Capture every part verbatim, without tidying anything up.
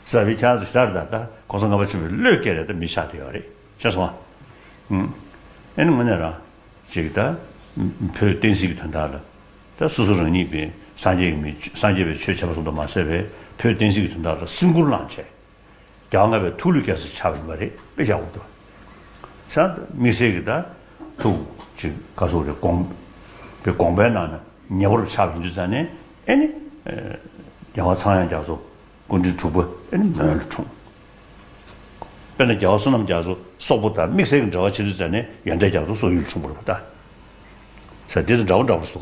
ཟེར་བའི་ཁྱེད་རང་ཚོ་ཞེ་དྲག་རེད། ད་ད་གོང་ས་ལྔ་པ་ཆེན་པོའི་བློས་བཀལ་རེད། ད་མི་ཆགས་བསྡད་ཡོད་རེད། ཤེས་སོང་ཨ། ཨ་ནི་དངོས་གནས་རང་ཅིག་ད་བོད་བསྟན་སྲིད་ཀྱི་དོན་དག་ལ། ད་སོ་སོ་རང་ཉིད་ཀྱི་སངས་རྒྱས་ཀྱི་མི་སངས་རྒྱས་པའི་ཆོས་བྱས་པ་སོགས་དུ་མ་ཟད་པའི་བོད་བསྟན་སྲིད་ཀྱི་དོན་དག་ལ་སེམས་ཁུར་བླངས་བྱས། རྒྱལ་བ་ལྔ་པའི་ཐུགས་ལུས་བསྐྱེད་ས་ཆགས་ཡིན་པ་རེད། དཔེ་བཞག་འོ་དོ། ས་དམིགས་བསལ་གྱི་ད་ཐུགས་ཅིག་ག་སོགས་རེད། དགོངས་པའི་དགོངས་པའི་ནང་ན་ཉེ་བར་ཆགས་ཡིན་དུས་ཙང་ནས་ཨེ་ནི། རྒྱལ་བ་ཚངས་དབྱངས་རྒྱ་མཚོ་སྐུ་ཕྲེང་དྲུག་པ་ཨེ་ནི་མོན་ལ་འཁྲུངས། དཔེར་ན་རྒྱལ་བ་བསོད་ནམས་རྒྱ་མཚོ་སོག་པོ་དང་དམིགས་བསལ་གྱི་འབྲེལ་བ་བྱེད་དུས་ཙང་ནས་ཡོན་ཏན་རྒྱ་མཚོ་སོག་ཡུལ་འཁྲུངས་པ་རེད་པ། ད་ས་དེ་དང་འདྲ་བོ་འདྲ་བོ་རེད་སོ་ག་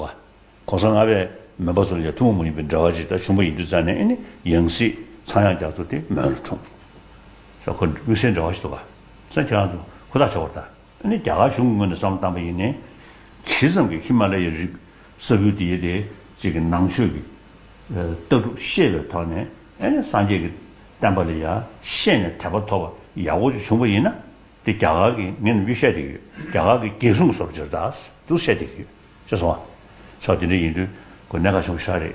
གོང་ས་ལྔ་པས་མོན་པ་ཚོ་ལ་ཡང་ཐུན་མོང་མ་ཡིན་པའི་འབྲེལ་བ་ཅིག་ད་བྱུང་བ་ཡིན་དུས་ཙང་ནས་ཨེ་ནི་ཡང་སྲིད་ཚངས་དབྱངས་རྒྱ་མཚོ་དེ་མོན་ལ་འཁྲུངས། ས་ཁོ་དམིགས་བསལ་འབྲེལ་བ་ཞིག་འདུག་ག་ས་ཁྱེད་རང་ཚོ་ཧུར་ཐག་བྱ་བར་ད། ཨེ་ནི་རྒྱ་གར་གཞུང་གི་ངོས་ནས་བསམ་བློ་བཏང་པ་ཡིན་ནའི། ཇི་ཙམ་གྱི་ཧི་མ་ལ་ཡའི་རི་ས་ཁུལ་དེ་ཡི་དེ་ཅིག་གི་ནང་ཆོས་ཀྱི་ལྟ་གྲུབ་ཤེས་པའི་ཐོག་ནས་ཨེ་ནི་སངས་རྒྱས་ཀྱི་བསྟན་པ་ལ་ཡང་ཤེས་ནས་དད་པ་ཐོབ་པ་ཡག་པོ་ཅིག་བྱུང་བ་ཡིན་ན། དེ་རྒྱ་གར་གྱི་ངས་ནམ་རྒྱུན་བཤད་བསྡད་ཀྱི་ཡོད། རྒྱ་གར་གྱི་རྒྱལ་སྲུང་གི་བཟོ་འདྲ་ཅིག་རེད་ད་འདུག་བཤད་བསྡད་ཀྱི་ཡོད། ཤེས་སོང་ཨ། ས་དེ་འདྲ་ཡིན་དུས་ཁོ་གནད་འགག་ཆེན་པོ་ཞིག་རེད།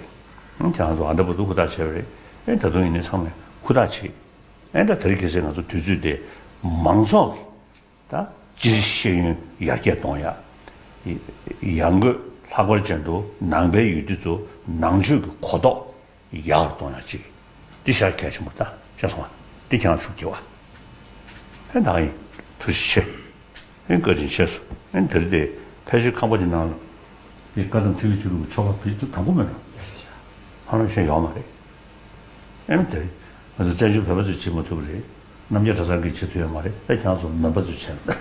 ཁྱེད་རང་ཚོ་ཨ་འདྲ་པོ་འདུག་ཧུར་ཐག་བྱས་པ་རེད། ཨེ་ད་དུང་ཡིན་ནའི་ཚང་མས་ཧུར་ཐག་བྱེད། ཨེ་ད་དེ་རིང་ཁ་སང་ང་ཚོ་དུས་ཚོད་དེ་མང་ཚོགས་ཀྱི་ད་སྤྱིར་ཤེས་ཡོན་ཡར་རྒྱས་གཏོང་ཡག་ཡང་སྒོས་ལྷག་པར་ཅན་དུ་ནང་པའི་ཡུལ་དུས་ཚོ་ནང་ཆོས་ཀྱི་གོ་རྟོགས་ཡག་རུ་གཏོང་ཡག་ཅིག་འདི་ཤར་གལ་ཆེན་པོ་ད་ཤར་སོང་བ་འདི་ཁྱེད་རང་ཤུགས་རྒྱབ་པ། ཨེ་ད་ཡིན་ཐུགས་རྗེ་ཆེ། ཨེ་བཀའ་དྲིན་ཆེ་སོང་། ཨེ་འདིར་དེ་ཕལ་ཆེར་ཁང་པ་འདི་ནང་ལ་དེ་བཀའ་གདམས་ཐིག་ལེ་བཅུ་དྲུག་གི་ཆོ་ག་ཕེབས་ཚུལ་དང་པོ་མེད་འགྲོ། ཧ་ལམ་ཤེས་ཡོད་མ་རེད། ཨེམ་དེ། ང་ཚོ་བཙན་བྱོལ་བོད་པ་ཚོས་བྱེད་མ་ཐུབ་པ་རེད། རྣམ་རྒྱལ་གྲྭ་ཚང་གིས་བྱེད་ཐུབ་ཡོད་མ་རེད། ད་ཁྱེད་རང་ཚོ་མོན་པ་ཚོས་བྱས་ན།